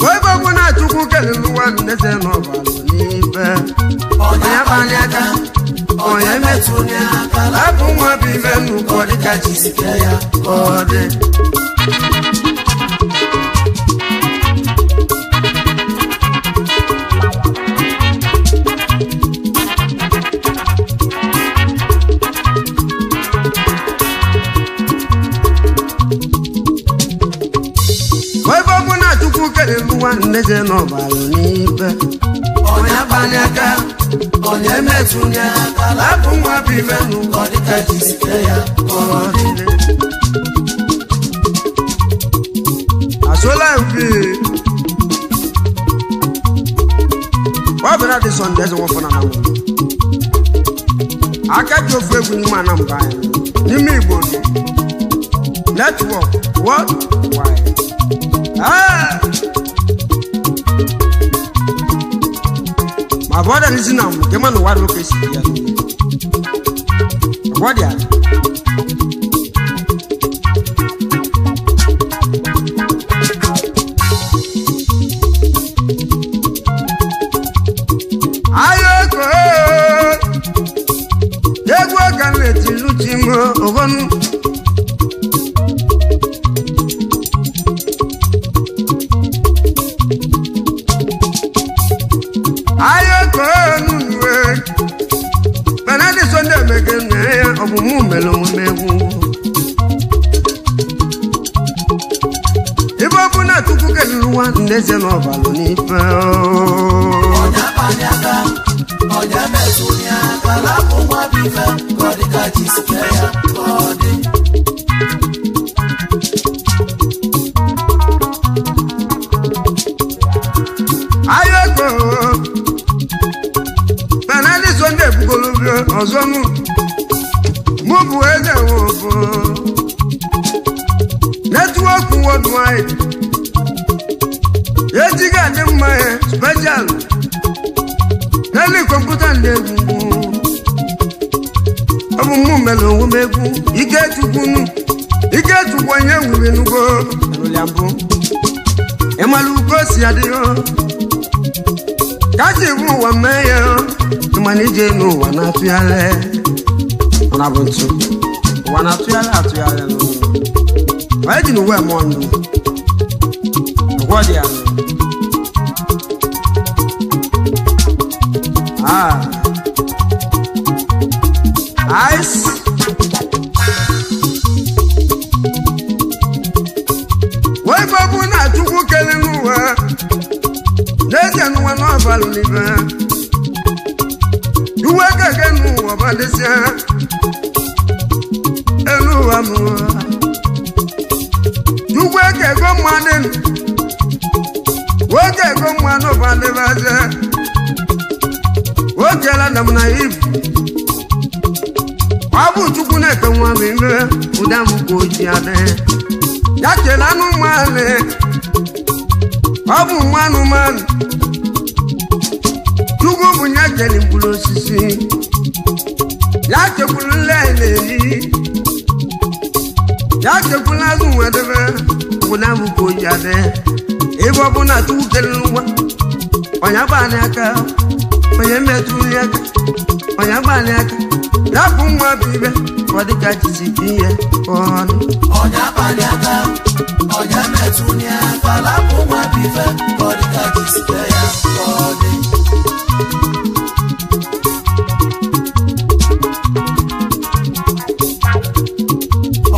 Ebe ọ bụ na Chukwu kelere ụwa ndeze n'ọbalụ n'ife. Onye akpali aka, onye metụ aka, lapụ nwa bụ ife nnukwu ọ dịka chi si kee ya ka ọ dị. Ebe ọ bụ na Chukwu kelere ụwa ndeze n'ọbalụ n'ife. Onye akpali aka, onye metụ aka, lapụ nwa bụ ife nnukwu ọ dịka chi si kee ya ka ọ dị. Asola mfi. Ọ bịara dị Sọnde eze nwafọ na Anambra. Aka ji ofu egwu n'ime Anambra anyị, n'ime Igbo nọ. Netwọk worldwide. Ah! Ma bụ ọdịa n'isi na mbụ, nke ma na ụwa dị oke si ya. Ọ dị ala. Ayoko egwu ọka na-etilu chi m ogonu ayoko nunuwe Benadi Sunday mege nne ya ọbụmụ mere omume egwu ibe ọ bụ na Chukwu keluru nwa ndeze n'ọbalụ n'ife Onye akpali aka, onye metụ aka, lapụ nwa bụ ife ka ọ dịka chi si kee ya ka ọ dị. Ayoko Benadi Sunday bugolo bi ọzọ mụ mụ bụ eze nwofo netwọk worldwide ejighị adị mma ya special n'elu kọmputa ndị egwu ọ bụ mụ mere onwe m egwu ike chukwu nụ ike chukwu onye nwere nugo nụlịa mbụ ịmara ugo si adịghị kachi bụ ụwa mee ya ịmana ije n'ụwa na-atụgharị mana bụ ntụ ụwa na-atụgharị atụgharị n'ụwa onye ji n'ụwa eme ọnụ ụgwọ dị ya Ah. Ice. Wee gbagbu na Chukwu kele n'ụwa n'ezie n'ụwa n'ọbalụ n'ibe iwe keke n'ụwa ọbalịsịa elu ụwa m Chukwu ekego mmadụ nwoke ego mmanụ ọbalịbaze o jela na m na ibu ọ bụ Chukwu na-eke nwa m ime ụda m ka o ji adị ya kele anụ mmanụ ọ bụ mmanụ mmanụ Chukwu bụ ya kele mkpụrụ osisi ya kekwuru nle na-eyi ya kekwuru azụ nwedebe ụda m ka o ji adị ebe ọ bụ na Chukwu kele nwa onye gbalị aka onye metụ ya aka onye gbalị aka ya bụ nwa bụ ibe ka ọ dịka jisi ihe ọnụ Onye akpali aka, onye metụ aka, lapụ nwa bụ ife ka ọ dịka chi si kee ya ka ọ dị.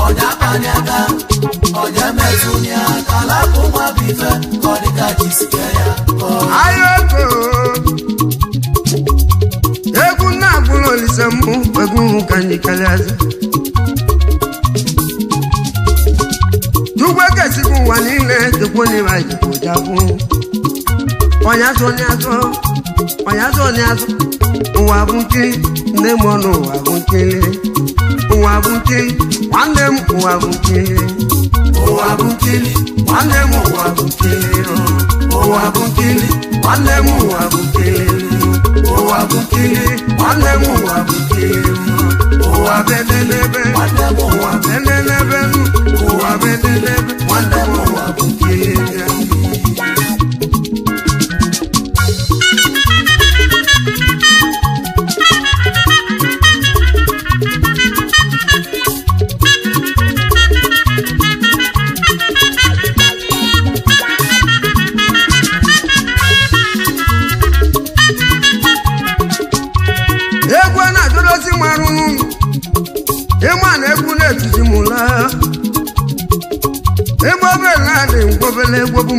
Onye akpali aka, onye metụ aka, lapụ nwa bụ ife ka ọ dịka chi si kee ya ka ọ dị. Ayoko egwu na-agwụrụ olise mụ egwu mụ ka anyị kalịaza Chukwu ekesigbu ụwa niile chekwa onye ma jikwa ụjabụ onye azụ onye azụ onye azụ onye azụ ụwa bụ nkiri nne m ọnụ ụwa bụ nkiri ụwa bụ nkiri nwanne m ụwa bụ nkiri ụwa bụ nkiri nwanne m ụwa bụ nkiri ụwa bụ nkiri nwanne m ụwa bụ nkiri ụwa bụ nkiri nwanne m ụwa bụ nkiri ụwa bụ elelebe Nwanne m ụwa bụ elelebe ụwa bụ elelebe nwanne m ụwa bụ nkiri.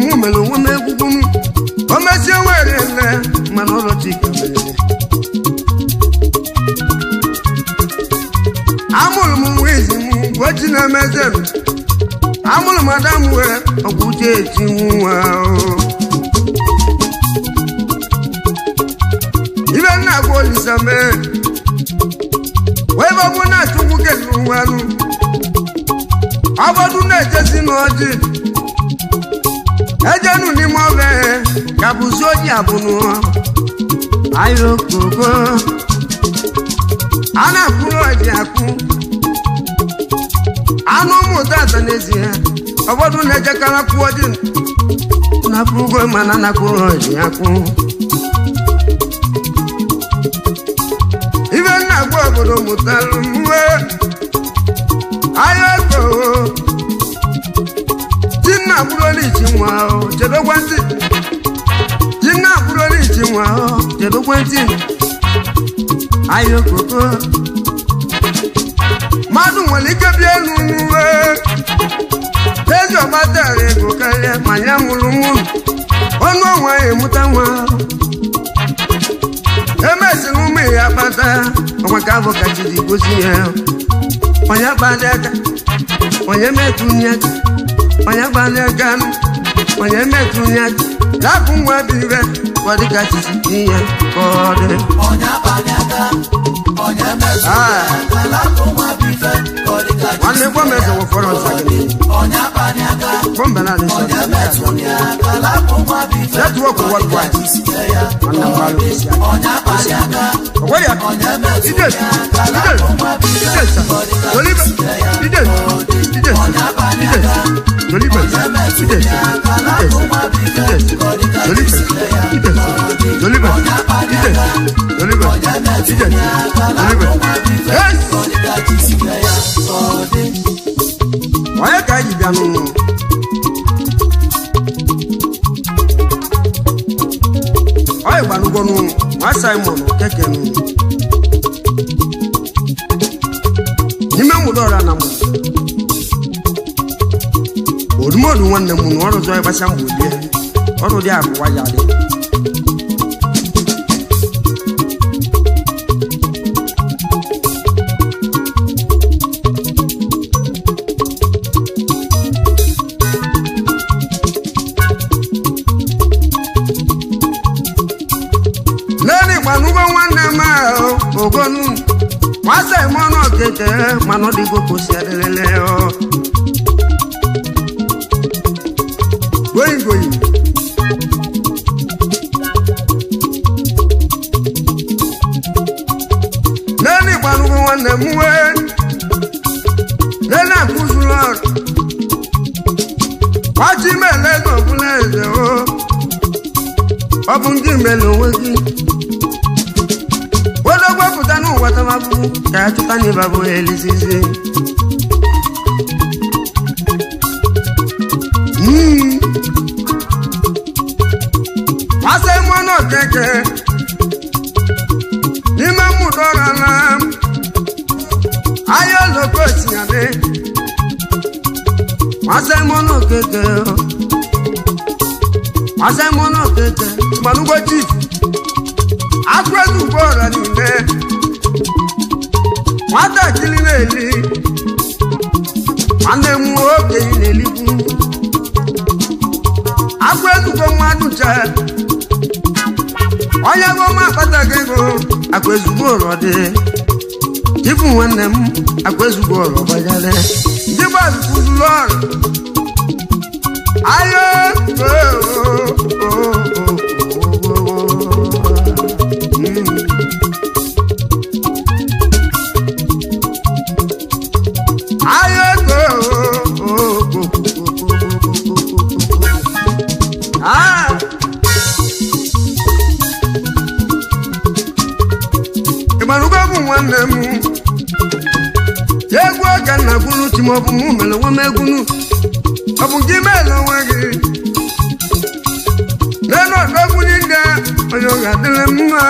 mụ mere onwe m egwugwu m o mesie nwere nne mana ụlọ chika mere. Amụrụ m nwa izi m gwochi na-emeze m. Amụrụ m ada m wee ọgwụ uche echi nwa o. Ibe nna gwa Olisa mee wee bọbụ na Chukwu kelu nwanụ ọbọdụ na-echesi n'ọjị ejenu n'ime ọbẹ ka bụzi oji abụnụ ayokoko a na-akwụrụ ọjị akwụ anụ ụmụ tata n'ezie ọbọdụ na-ejekara kwụ ọjị na-akwụgo mana na-akwụrụ ọjị akwụ. Ibe nna gwa obodo mụtalụ mwe ayoko tinna bụrụ n'ichi nwa o chedokwa ntị tinna bụrụ n'ichi nwa o chedokwa ntị ayokoko mmadụ nwere ike bịa elu n'uwe ezi ọgbatara ego karịa ma ya mụrụ mụ ọnụ ọnwa ya emụta nwa emesịrị ụmụ ya kpata ọkwa ka afọ kachiri gosi ya onye kpata aka onye metụnye aka onye kpata aka onye metụnye aka dapụ nwa dị ire ka ọ dị ka chichi ihe ka ọ dị. Onye akpali aka, onye metụ aka, lapụ nwa bụ ife ka ọ dị ka chi Nwanne si gwa m kee eze ya wụfọrọ ka ọ nzagịrị. dị. Onye akpali aka, Bọmba na-adị nsọ. onye metụ aka, lapụ nwa bụ ife Netwọk ka ọ dị ka worldwide. chi si kee ya ka Nwanne m ọ gbalụ dị. isi aka. Onye akpali aka, Ọgwara ya. onye metụ Ide. aka, Ide. lapụ nwa bụ ife Ide sa. ka ọ dị ka chi Tolibe. si kee ya Ide. ka ọ dị. Ide. Onye akpali Ide. aka, Tolibe. onye metụ Ide. aka, lapụ nwa bụ ife Ide. ka ọ dị ka chi Tolibe. si kee ya Ide. ka ọ dị. Tolibe. Onye akpali Ide. aka, Tolibe. onye metụ Ide. aka, lapụ Tolibe. nwa bụ ife Yes! ka ọ dị ka chi si kee ya ka ọ dị. Onye ka anyị ji bịa n'ụlọ? Onye gbanugonu nwa Simon Okeke nụ. N'ime mụdọra na mụ. Odumodu nwanne m na ọrụ zọ ịgbasa mbọ bie. Ọrụ dị abụwa ya dị. Lẹ́nu ìgbàlúgbọ́ nwanne m ahụ ogonu nwasa ime ọnụ okeke mana ọ dịgo ka o si adịlele ọ. Goyi goyi. Lẹ́nu ìgbàlúgbọ́ nwanne m wee lẹ́nu akụzụlọ ọrụ. Kwachi mele ego ọbụla eze o. Ọ bụ ndị mele onwe gị. Odogwu pụta n'ụwa tamabụ ka ya chụta n'ịba bụ elizizi. Kwasa ime ọnụ okeke n'ime mmụta ọra na ahịa oloko osinyadị. Kwasa ime ọnụ okeke kwasa ime ọnụ okeke gbanugbo chief akwụkwọ ugbo ọra niile nwatakịrị na-eli nwanne m okenye na-elikwu akwụ ezugbo mmadụ nche onye goma akpataghị ego akwa ezugbo ụrọ dị ibu nwanne m akwa ezugbo ụrọ gbajale ndị gbazụkwuzulu ọrụ ayo. Ah! Ịgbarugo bụ nwanne m egwu ọka nna gwuru chi ma ọ bụ mụ mere onwe m egwunu ọ bụ gị mere onwe gị n'elu ọdọgwu niile onye ọ ga-adịrị mma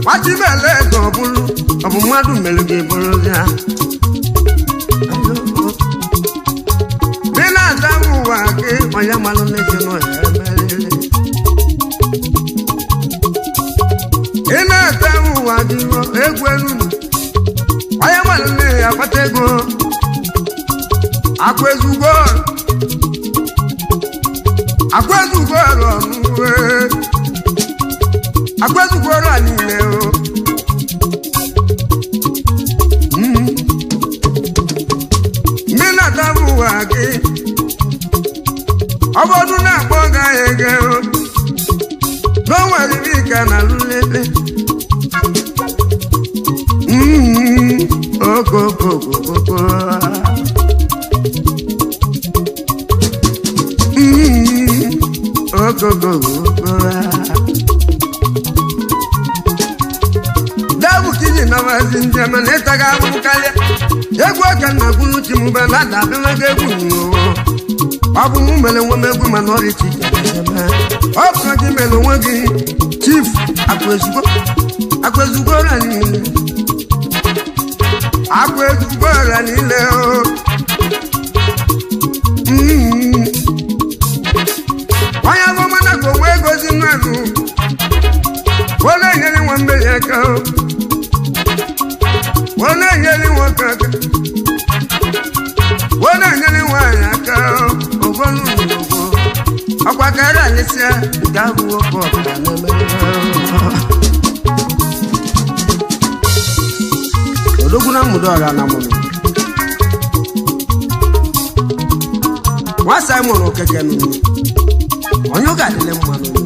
gbachi mele ego ọ bụrụ ọ bụ mmadụ mere gị bụrụ ya ị na-aza m ụwa gị onye malụ n'ezinụlọ ya. ọrụ ọnụwe akwa ezugbo ọrụ a niile o. Mmiri na-ata bụ ụwa gị ọ bụrụ na-akpọ gị ege o n'onwere ibe ka na lulele okokokokoko okokokoko dabu kiji nabazi njem na ịtaga ahụhụ karịa egwu ọka na gwuru chi mgbe na adabemego egwu n'ụwa. Ọ bụ mụ mere onwe m egwu mana ọrịa chi ọ bụ na gị mere onwe gị chief akwa ezugbo akwa ezugbo ọrịa niile akwa ezugbo ọrịa niile o. Onye bụ mana ka onwe egozi mmadụ ọ na-enyere nwa mmeri aka o. Ọ na-enyere nwoke aka ọ na-enyere nwaanyị aka ogonu ogbo ọkwa karịa alịsịa nke abụ nwoke ọbụla na-eme. Odogwu na mmụdo ọra na mụrụ nwa Simon Okeke nụrụ onye ụka adịle mma nụrụ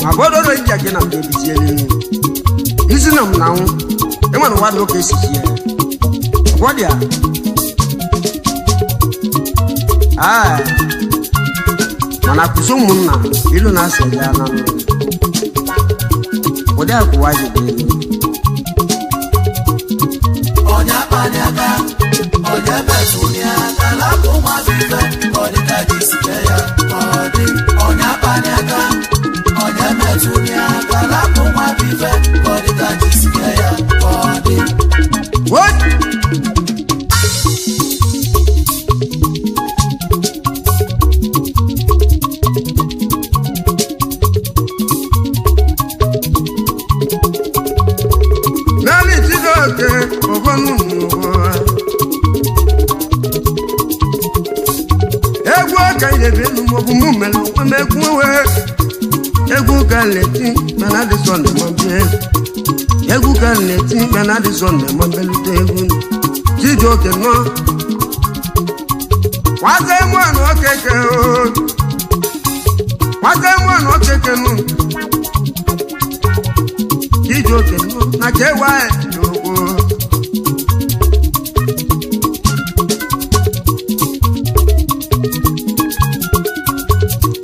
ma bọdọdọ iji gị na mgbe ebizie n'elu isi na m na nwụ ịma na ụwa dị oke esiji ya gwọdịa aa mana kwụsị ụmụnna ilu na-asị ya na nụ ụdị akwụwa ji dị elu. Onye akpali aka, onye metụli aka, lapụ nwa bụ ife ka ọ dị ka ji si kee ya ka ọ dị. Onye akpali aka, onye metụli aka, lapụ nwa bụ ife ka ọ dị ka ji si kee ya ka ọ dị. What? Naanị Chijioke ọgọnụ n'ụwa. Egwu ọka nyere elu maọbụ mụ mere onwe m egwu ewe. Egwu ka na-eti mana adị sọnde ma bịa. Egwu ka na-eti mana adị sọnde ma belute egwu. Chijioke nọ. Nwaze mụanụ okeke o. Nwaze mụanụ okeke nụ. Chijioke nọ na kewa n'okwu.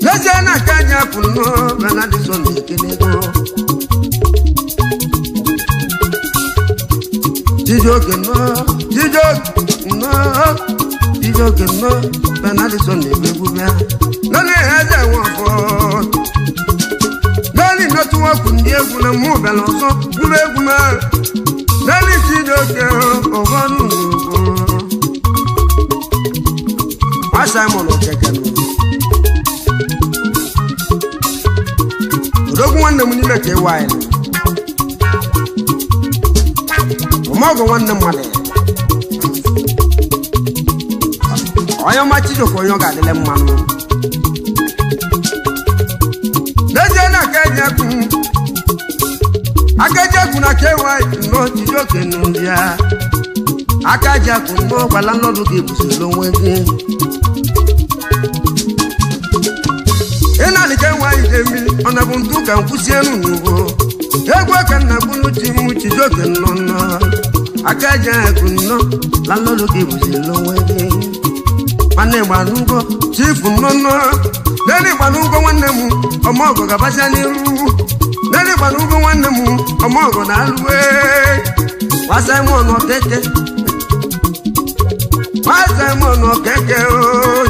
N'ezie na aka anyị apụ nnọọ mana adị sọnde ekele ego. Chijioke nọ, Chijioke nọ, Chijioke nọ, Benadison na-egwu bịa. Lórí eze wọn fọ. Lórí nẹ́tíwọ́ọ̀kì ndị egwu na mụ bịara ọzọ gwuru egwu na. Lórí Chijioke ọgọ n'ugwu. Nwa Simon Okeke nụ. Odogwu nwanne m n'ime ka ịwa anyị. Ọmọgwụ nwanne mmadụ onye ọma Chijioke onye ọ ga-adịle mmanụ n'ezie na aka eji ekwu aka eji ekwu na ka ewe nnọọ Chijioke nụ ndị a aka ji akụ nnọọ gbala nnọdụ gị busoro onwe gị ị na-alịka enwe anyị ije mmiri ọ na bụ ntụ ka nkwụsị elu n'ugbo egwu aka nna gburu chi m Chijioke nnọọ nnọọ aka ji akụ nnọọ la nnọdụ gị busoro onwe gị nwanne gbanugbo chifu nnọnnọ n'elu gbanugbo nwanne m ọmọgọ gabazia n'iru n'elu gbanugbo nwanne m ọmọgọ na-alụwe nwa Simon Okeke nwa Simon Okeke ooo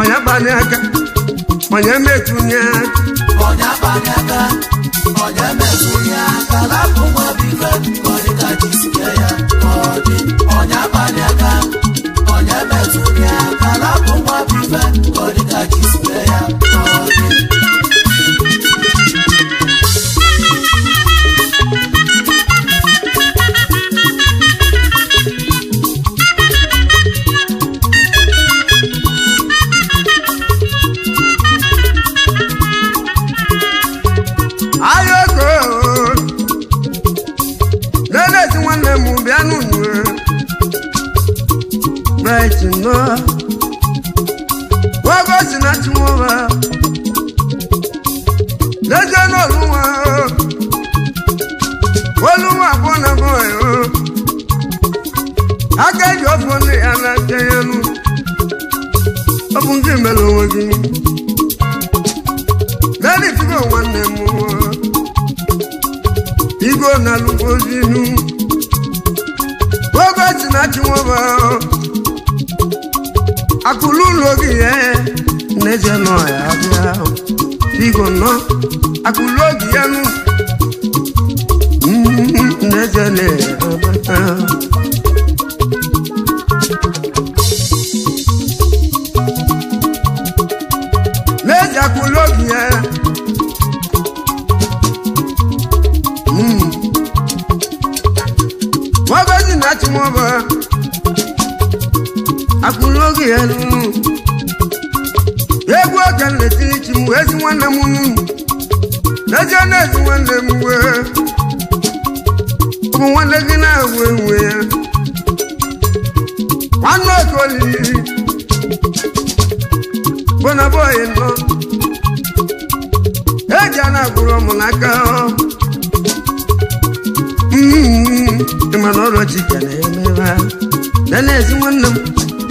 onye gbanye aka onye metunye aka Onye akpali aka, onye metụli aka, lapụ nwa bụ ife ka ọ dị ka ji si kee ya ka ọ dị. Onye akpali aka, onye metụli aka, lapụ nwa bụ ife ka ọ dị ka ji si kee ya ka ọ dị. Wago si na chinwoba lẹ́jọ́ náà ló wà ó olúwa bọ́nà bọ́ ẹ̀ ó akẹ́jọ́ fún ní alájẹyẹnu ó fún kí mẹ́lò wọn kí lẹ́ni tí kò wọ́n nẹ̀ mú wọn igbó náà ló kó sínú gbogbo tí náà tí wọ́n bọ̀ akulu lógi yẹ n'ẹsẹ̀ náà yà á bíà igbó náà akulu lógi yẹ nù n'ẹsẹ̀ náà yà á bíà. N'ezie akulu oge ya. Nwagozi na Chinwọba akulu oge ya nụ. Egwu oge nleta chi m ezi nwanne m nụ. N'ezie na ezi nwanne m wee. Ọ bụ nwanne gị na-ewu ewu ya. Nwanne Okoli bọ́nà bọ́ọ̀yì nọ. Eji a na-agwụrụ ọmụ n'aka ọ. Ịma na ọrụ Chike na-emebe a. Nene ezi nwanne m,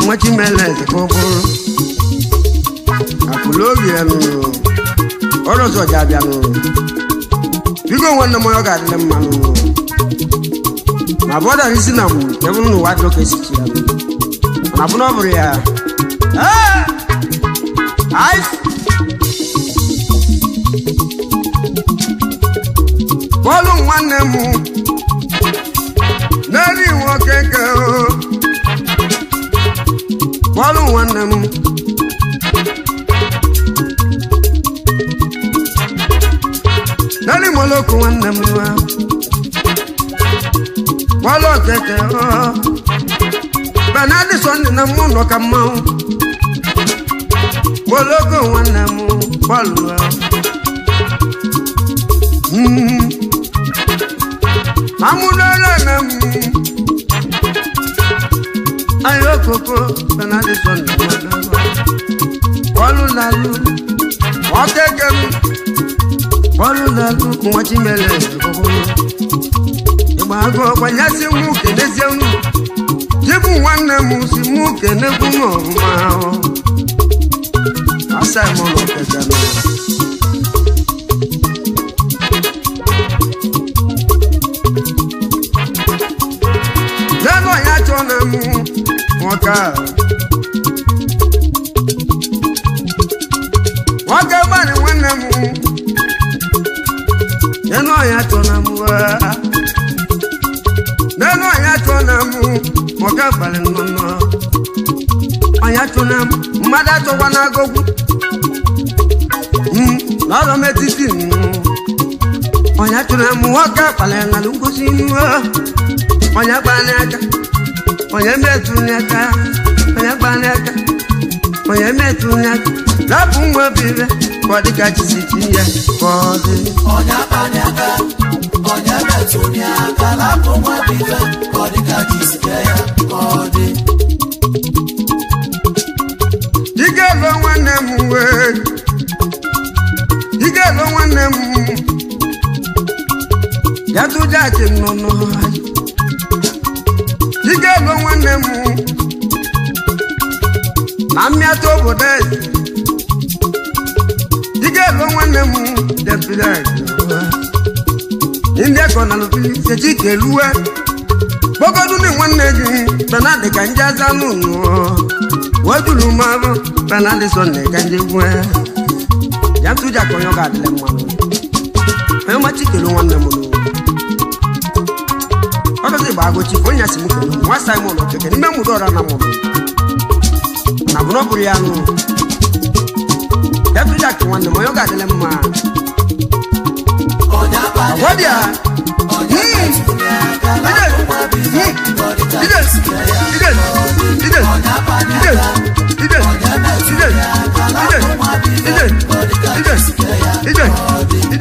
nwa Chimele eze ka ọ bụrụ. Akụlụ obi ya nụrụ. Ọrụ ọzọ ji abịa nụrụ. Biko nwanne m onye ọ ga-adịrị mma nụrụ. Ma bọda isi na mụ, ya bụrụ na ụwa adịrọ ka esi chi ya nụrụ. Mana bụ na ọ bụrụ ya. Ee! Ice. Bọ́ọ̀lù nwanne m n'elu nwoke nke o. Bọ́ọ̀lù nwanne m. N'elu moloko nwanne m nwa. Bọ́ọ̀lù okeke o. Bernardi Sunday na mụ nọ ka mmanwụ. Moloko nwanne m bọ́ọ̀lù ahụ. Amúnára na m. Ayé okoko Bernardi Sunday nwanne m. Bọ́ọ̀lù lálù. Ọ̀kẹ́kẹ́ m. Bọ́ọ̀lù lálù nwa Chimele kọkọrọ. Ịgba agụ ọkwanyasị mụ kenezie m. Chibu nwanne m si mụ kenekwu m ọfụma ahụ. Asa m ụlọ keke m. Lẹ́nu ọ̀yá chọ na mụ nwoke a. Nwoke gbalị nwanne m. Lẹ́nu ọ̀yá chọ na mụ a. Lẹ́nu ọ̀yá chọ na mụ nwoke gbalị nnụnụ. Ọ̀yá chọ na mụ mmadụ achọkwa n'agogwu. N'ọrụ m etiti m. Ọ̀yá chọ na mụ nwoke gbalị na ngosi nnu. Onye gbalị aka, onye metụ n'aka, onye gbalị aka, onye metụ n'aka, rapụ nwa obi ibe ka ọ dị ka chi si chi ya ka ọ dị. Onye akpani aka, onye metụ aka, lapụ nwa bụ ife ka ọ dị ka chi si kee ya ka ọ dị. Dike lụọ nwanne m wee, dike lụọ nwanne m, ya tụja achị nnụnụ. Dike lụọ nwanne m, na mmịata obodo eze. Dike lụọ nwanne m, depụta ndị akọ na lụpili sechi keluwe. Gbogodu ni nwanne gị, Bernard ka nje aza n'ụlọ. Wejulu mmanụ, Bernard Sunday ka nje gwe. Ya ntụja ka onye ọ ga-adịlị mmanụ. Onye ọma Chikelu nwanne m nụ. Ọdọzi bụ agụchi ka onye asị m kelu nwa Simon Okeke n'ime mụrụ ọra na mụrụ. Na bụ na ọ bụrụ ya nụ. Ya ntụja ka nwanne m onye ọ ga-adịlị mma. Onye akpani Agwa aka, onye metụ aka, lapụ nwa bụ ife ka ọ dị ka chi si kee ya ka ọ dị. Onye akpani aka, onye metụ aka, lapụ nwa bụ ife ka ọ dị ka chi si kee ya ka ọ dị.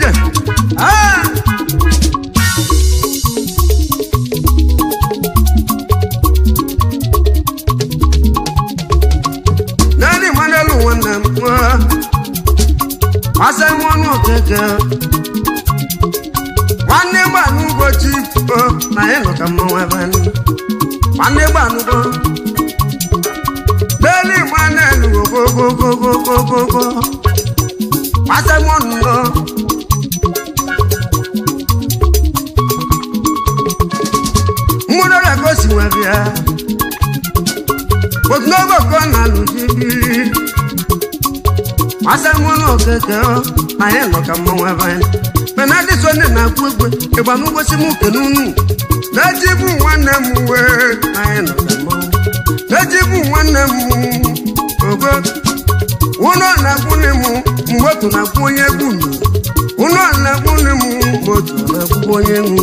Ah! Nani Emmanuel nwanne m gbasa m ọnụ okeke nwanne gbanugbo chifu na anyị nọ ka mmanwụ ebe anyị nwanne gbanugbo beli nwanne gogogogogogogo gbasa m ọnụ nọ mmadụ ọrịa ka o si nwe bịa otu n'oge ka ọ na-alụ di biri gbasa m ọnụ okeke na anyị nọ ka mmanwụ ebe anyị mana adị sọnde na-akwụ egwe ịgba m gosi m kene unu na-ejibu nwanne m wee na anyị nọ ka mmanwụ na-ejibu nwanne m ogo ụlọ na-akwụ nne m mgbe otu na-akwụ onye egwu nụ ụlọ na-akwụ nne m mgbe otu na-akwụ onye egwu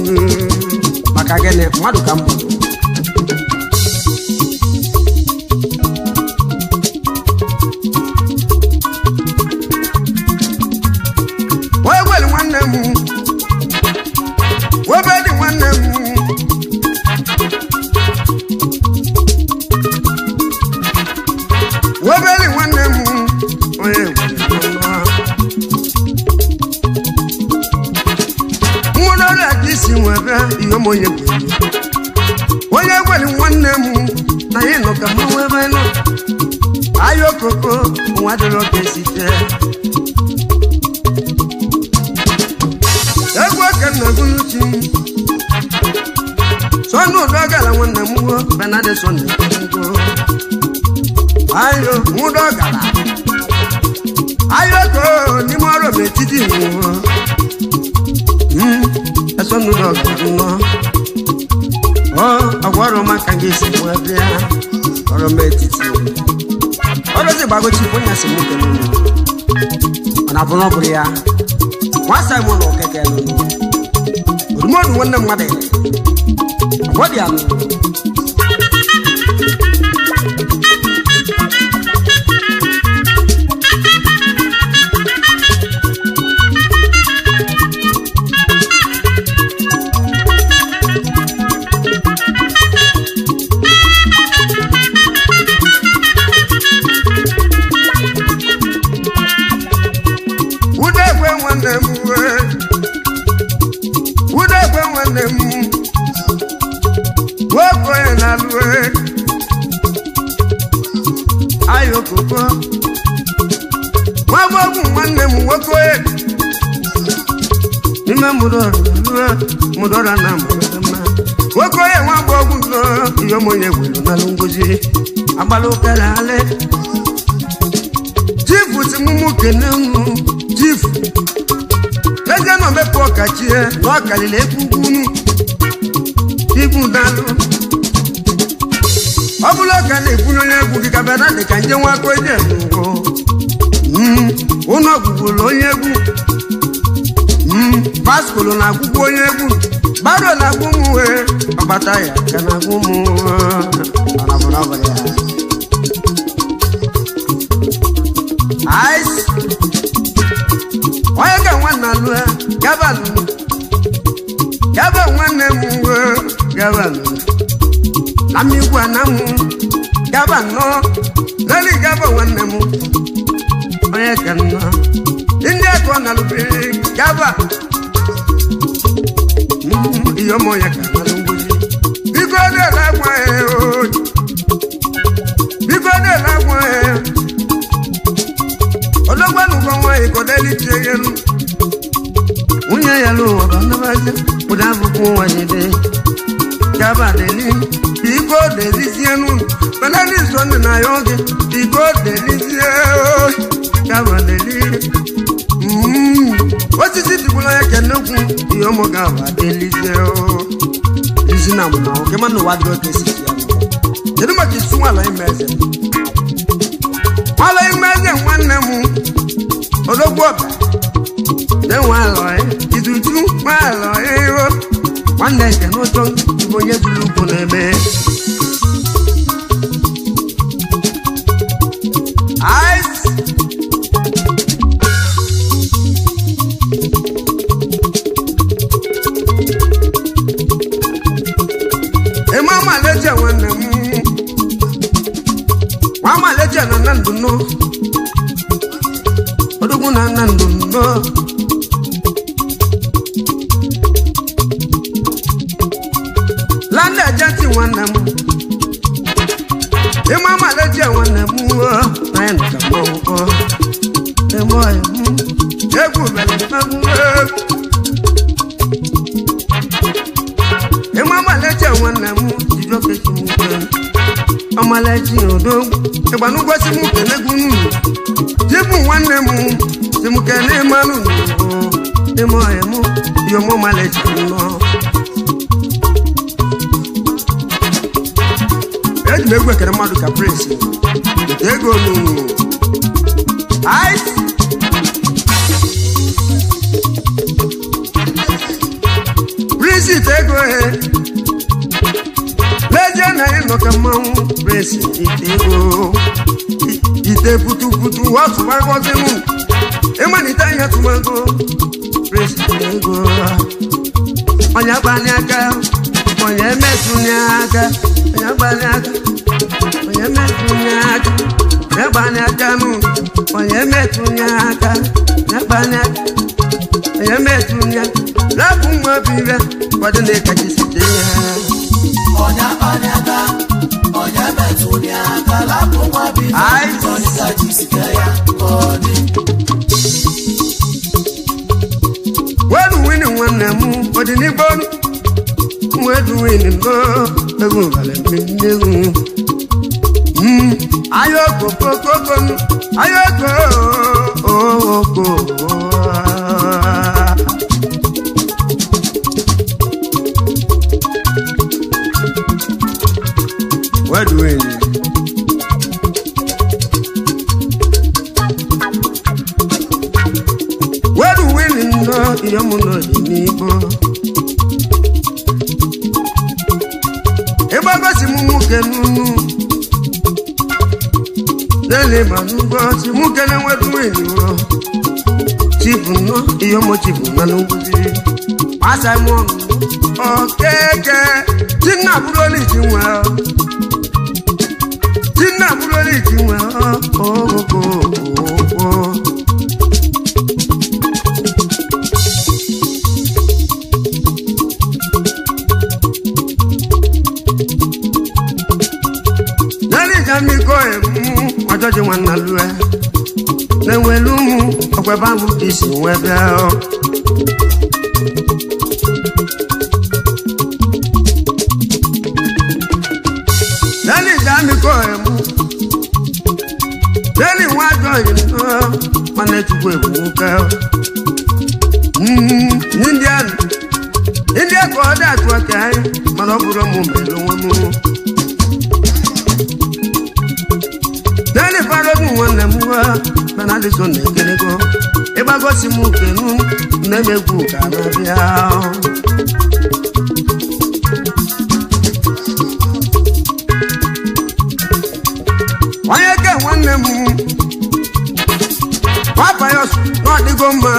maka gịnị mmadụ ka m bụ wee nwanne m webe dị nwanne m webeli nwanne m onye nwere ọrịa ka isi nwebe ihe m onye gwere onye gwere nwanne m na anyị nọ ka mmanwụ ebe nọ ahịa okoko nwa dịrị ọka esite egwu oke nna gụnuchi sọnụ ụdọ gara nwanne m nwo benadị sọnụ ngo ayo nwụdọ gara ayo ko n'ime ọrụ m etiti nwụọ esọnụ ụdọ gara nọ ọ ọgwa ọrụ maka gị si wee bịa ọrụ m etiti ọrụzi gbagochi onye si m kene unu ọ na-abụ na ọ bụrụ ya nwa Simon Okeke nụnụ odumodu nwanne mmadụ ọgwọ dị anụ Udekwe nwanne m wee Udekwe nwanne m nwoke onye na-alụ wee ayo koko nwagbogwu nwanne m nwoke onye n'ime mụdọrọ mụdọrọ na mụdọrọ mma nwoke onye nwagbogwu nọ ihe m onye gwere n'alụ ngozi agbala ụkara alị chifu si mụ mụ kene mụ chifu eze nọ mepụ ọkachie na ọ karịrị ekwugwu ibu dalụ ọ bụrụ ọka na-ebunye onye egwu gị ka bịara dị ka nje nwa aka onye ngwụ ụlọ ọgwụgwụrụ onye egwu baskolo na-agwụgwụ onye egwu baro na-agwụ m wee ọgbata ya ka na-agwụ m ya ice onye ga nwanne alụ ya gabalụ gaba nwanne m wee gabalụ na mmigwe na m gaba nnọọ leli gaba nwanne m onye ka nnọọ ndị akọ na alụbiri gaba ihe ọma onye ka nalụ ngwuzi biko dela agwa ya o biko dela agwa ya ọlọ́gbọ́nù kan wọ́n ìkọ̀dẹ́lì ti ẹyẹ nù. nwunye ya ló ọ̀rọ̀ níwájú kódà fúnfún wọn yìí jábàdélì bíkó délì sí ẹnu pẹlẹ́lì sọ́nù náà yọ̀ọ́gì bíkó délì sí ẹ ó jábàdélì. osisi dìbò lọ́yẹ kẹ́nẹ́kùn ìyọ́mọ̀ gàbàdélì sí ẹ ó. ìsìn náà mọ̀ náà kí má nù wá dúró kí sì sí ẹ. jẹ́nu mọ̀ kì í sún àlọ́ yìí mẹ́sẹ̀. Ala ime eze nwanne m odogwu ọba de nwalọ izuju nwalọ iro nwanne nke n'ụjọ bụ onye zuru ugwu na-eme Ice. Ema maleje nwanne m nwa maleje na na ndụ nụ Odogwu na nna ndụ nnọọ. Landa jati nwanne m. Ịma maleji nwanne m na ya nọ ka mmanwụ kọ. Eme ọyị m. Egwu mere mmanwụ egwu. Ịma maleji nwanne m jijoke chi m kwe. Ọmaleji odogwu. Ịgbanụgwọsi m kenegwu n'ụlọ. Jibu nwanne m si m kene mmanụ n'ụlọ. Eme ọyị m yọmọ maleji nnọọ. Eji m egwu ekere mmadụ ka prince nke ego n'ụlọ. Ice. Prince ite ego he. N'ezie na ị nọ ka mmanwụ prince ite ego. Ite putuputu ọtụmagọzinụ. Ịmalite anya tụmago prince ite ego. Onye agbanye aka, onye emetụnye aka, onye agbanye aka, onye emetụnye aka, onye agbanye aka nụ, onye emetụnye aka, onye agbanye aka, onye emetụnye aka. Rapụ nwa bụ ire, kwado na ịkacha isi jee ya. Onye akpani aka, onye metụli aka, lapụ nwa bụ ife, Aị. ka ọ dị ka ji si kee ya, ka ọ dị. Wedu wini nwanne m ọdịnigbo wedu wini mbọ egwu balị mmegwu ayoko kokoko ayoko oko. Wedu wini wedu wini nnọọ ihe mụ n'ọdịnigbo ịgbagosi m nwoke n'unu lele ma n'ugbo si nwoke na-enwedu wini o chifu nnọọ ihe mụ chifu na n'ugbozi masa m ọnụ okeke chinna bụrụ olichi nwe chinna bụrụ olichi nwe okokoko. Lẹ́ni ìjà mi kọ́ ẹ̀ mú ọjọ́ tí wọ́n nà lú ẹ. Lẹ́wọ̀n ìlú mú ọ̀pẹ bá mú ìsìn wẹ́ bẹ́ ọ. Lẹ́ni ìjà mi kọ́ ẹ̀ mú. Lẹ́ni ìwọ́n àjọ yìí nà wọn lè tukọ̀ èbú kẹ́ ọ. Níndíà níndíà kọ́ ọ́ dà tó ọkẹ́ ẹ̀ mọ̀nà búrọ̀ mú mẹ́lú wọn mú. Lẹ́ni faragun nwanne m nwa mana adịso na ekelego ịgbagosi m kenu nne m egwu ka na-abịa. Onye ke nwanne m nwapa ya ọsụ na ọdịgo mma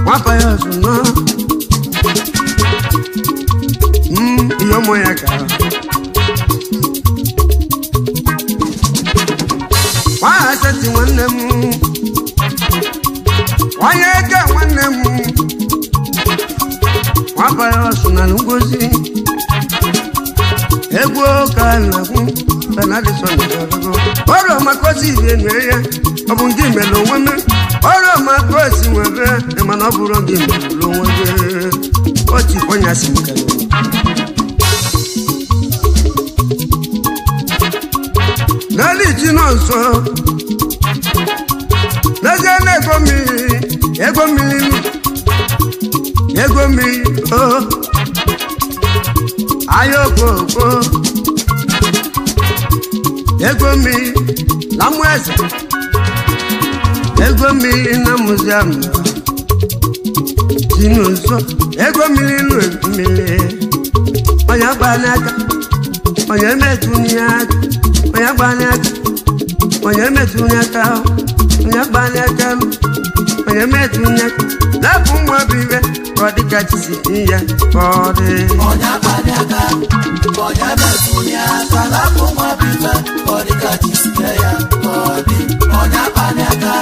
nwapa ya ọsụ na ihe ụmụ ya ka nwaanyị seti nwanne m onye eke nwanne m nwaba ya ọsụ na ngozi egwu ka na-agwụ benadison ọrụ maka osi ibie nwere ya ọ bụ ndị mere onwe m ọrụ maka osi nwere mana ọ bụrụ gị mere onwe gị otu onye asị m kere n'elu ji nọ nso n'ezie na ego mmiri ego mmiri ego mmiri o ahịa okoko ego mmiri na mmụ eze ego mmiri na muziam ji nọ nso ego mmiri nụ mmiri onye gba n'aka onye metụ ya aka onye gba n'aka onye metụ ya aka onye gba n'aka onye metụ ya aka lapụ nwa bụ ibe ka ọ dị ka chi si ya ka ọ dị. Onye akpani aka, onye metụrụ ya aka, lapụ nwa bụ ife ka ọ dị ka chi si kee ya ka ọ dị. Onye akpani aka,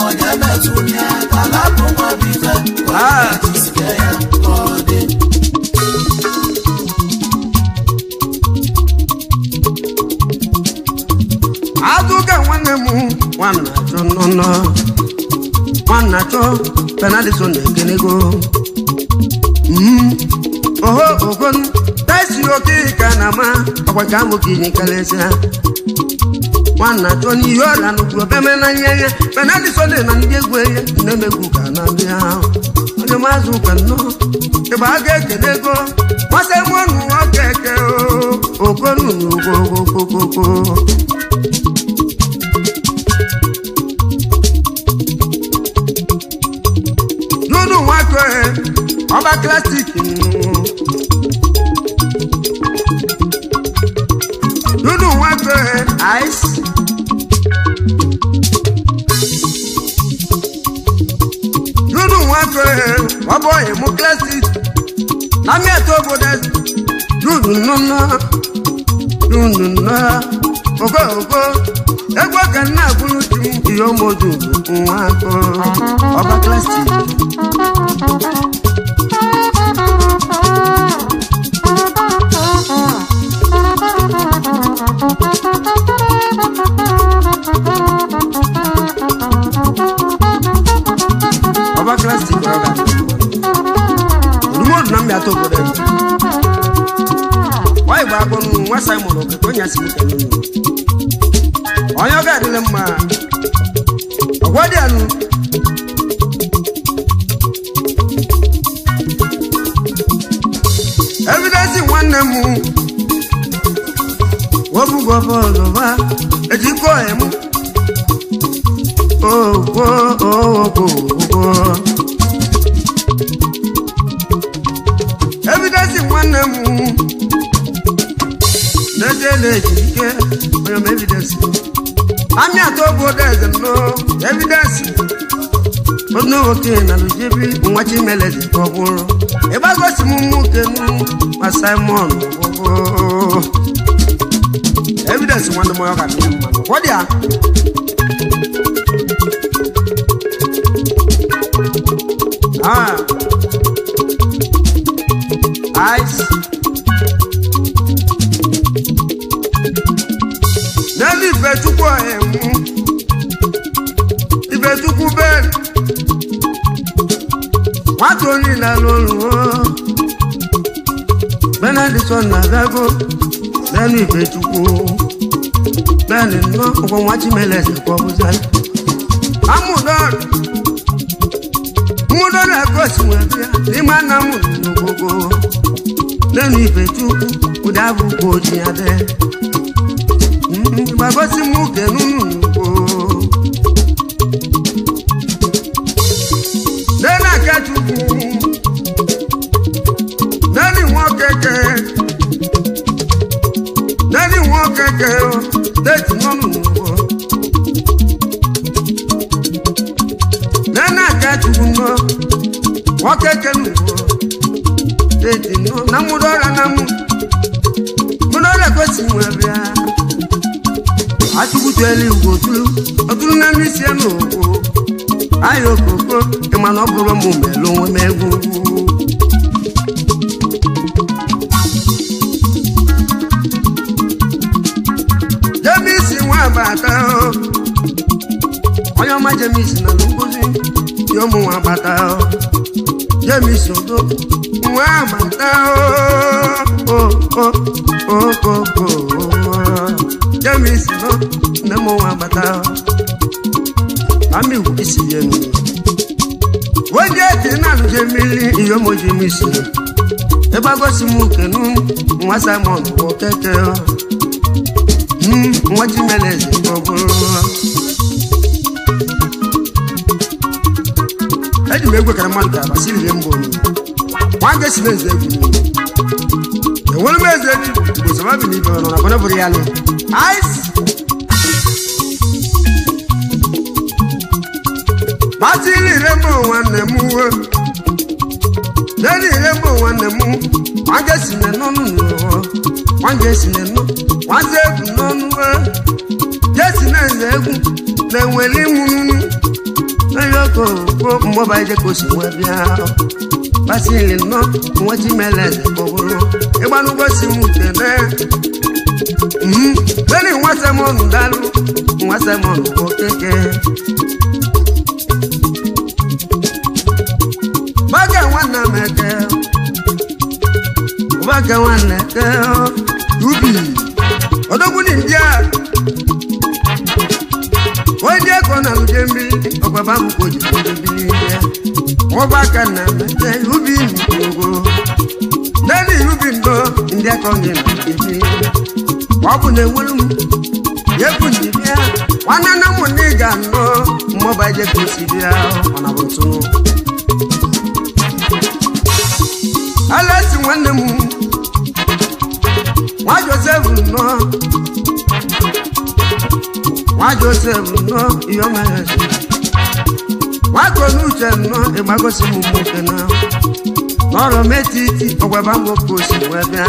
onye metụrụ ya aka, lapụ nwa bụ ife ka ọ dị ka chi si kee ya ka ọ dị. Azụka nwanne m nwanna achọ nnọnọ nwanna achọ penalison na-ekenego oho ogon taisi oke ka na ama ọkwa ka amụ ka inye karịsịa nwanna achọ n'ihe ọla nnukwu obeme na nye ya penalison na ndị egwu enye nne m egwu ka na-abịa onye mazụ ụka nnọọ ịgba aga ekenego masị m ọnụ nwoke eke okonu n'ugwogwogwogwo. Nínú wọn kọ ẹ ọba classic nù. Nínú wọn kọ ẹ ice. Nínú wọn kọ ẹ ọbọ ìmú classic. Lámì ẹ̀tọ́ obodo nínú nínú nínú ogo ogo egwu ọka nna agbụrụ ti m ihe ọmọdụ nwa akọ ọba classic. Ọba classic ọga olumọdụ na mmịata obodo ebe wanyị bụ agbọnụ nwa Simon Okeke onye asị m kele unu onye ọ ga-adịrị mma ọgwa dị anụ evidensị nwanne m wobugọbọlọba ejikọ emu ogwo ogwo ogwo evidensị nwanne m na-ejele ejike onye m evidensị amị atọ obodo eze nnọọ evidensị onye nwoke na lujebi nwa chimeleze ka ọ bụrụ ịgbagosi m nwoke m ma Simon ọgwụgwụ evidensị nwanne m ọ ga-adị mma ọ dị ya. Ah. Ice. N'elu Ifechukwu ọhịa Ifechukwu bẹ́ẹ̀ nwata onye na-alụ ọrụ Benedictson na-abịago n'elu Ifechukwu bẹ́ẹ̀ni nnọọ ụkwụ nwa Chimeleze ka ọ bụzi amụdọrọ mmụdọrọ agosi nwere bịa n'ime ana m n'ogogo n'elu Ifechukwu ụdị abụ ụkwụ oji ya dị gbagosi m oge n'ugbo n'elu Akachukwu n'elu Nwokeke n'elu Nwokeke steeti nọ n'ugbo n'elu Akachukwu nọ Nwokeke n'ugbo steeti nọ na mụdọra na mụ mụdọra gosi nwe bịa achụkwutuelu igbo otulu otulu na mmisi ya n'okwu ahịa okoko ịma na ọ bụrụ m melu onwe m egwu. Jemisi nwa agbata o. Onye ọma Jemisi na ngozi ya ụmụ nwa agbata o. Jemisi odo nwa agbata o o o o o Jemisi nọ nne m nwa agbata o. Mami wù isi yẹn nù. Wọ́n jẹ́ ti náà ló jẹ́ mílí ìyọ́mọ Jemisi. Ebe agosi m kenu nwa Simon wọ kẹ́kẹ́ o. Nwa Chimeleze ka ọ bụrụ. Eji m egwe kara mmadụ ka abasị rire mbụ onu. Nwa ga-esi na eze egwu. Enwere m eze eji mgbe sọba bi n'ibe nọ na bọnabụrụ ya nụ. Ice! Batili remo nwanne m uwe. Rembo nwanne m nwange si na n'ọnụ n'ụwa nwange si na nụ nwanze egwu n'ọnụ jesi na nze egwu na-enwere ịmụ n'oyoko mgbọba ije ka o si wee bịa basili nnọọ nwechi mere eze ka ọ bụrụ ịgbanụgosi m utene lẹ́ni wọ́n sẹ́mọ̀nù dálú wọ́n sẹ́mọ̀nù kó kéke. Bákẹ́ wọn nà mẹ́kẹ́, bákẹ́ wọn nẹ̀kẹ́ ubi ọdọ́kùn ní ndíà. Wọ́n dé kọ́ nà lóde mbí, ọ̀pẹ̀ bá mú kó jù lóde mbí ndíà. Wọ́n bá kẹ́ nà mẹ́kẹ́ ubi nìkókó. Lẹ́ni ubi ndọ́ ndíà kọ́ ní nà lóde mbí ọ bụ na enwere m egwu nji bịa nwanne nne m na ị ga-anọ mmọba ije ka o si bịa ọ na bụ ntụ alesi nwanne m nwa Josef nnọọ nwa Josef nnọọ ihe ọma ya ezi nwa Konuche nnọọ ịgbagosi m nwoke na n'ọrụ m etiti ọgwaba nwoke o si wee bịa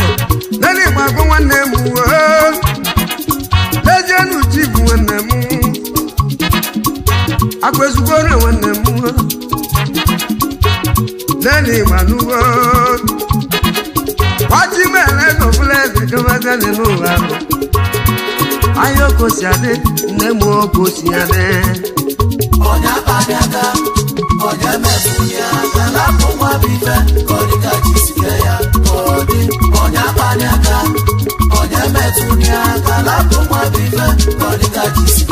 lẹ́nu ìgbàgbọ́ nwanne m woo lezie n'uchi bụ nwanne m akwezugboro nwanne m lẹ́nu ìgbàlúwo wájú mẹ́rẹ́ n'ọ̀bụla eze gọvanọ n'ụwa bụ ahịa okosi adị nne m okosi adị Onye akpani aka, onye metụnye aka, lapụ nwa bụ ife, ka ọ dị ka chi si kee ya, ka ọ dị. Onye akpani aka, onye metụnye aka, lapụ nwa bụ ife, ka ọ dị ka chi si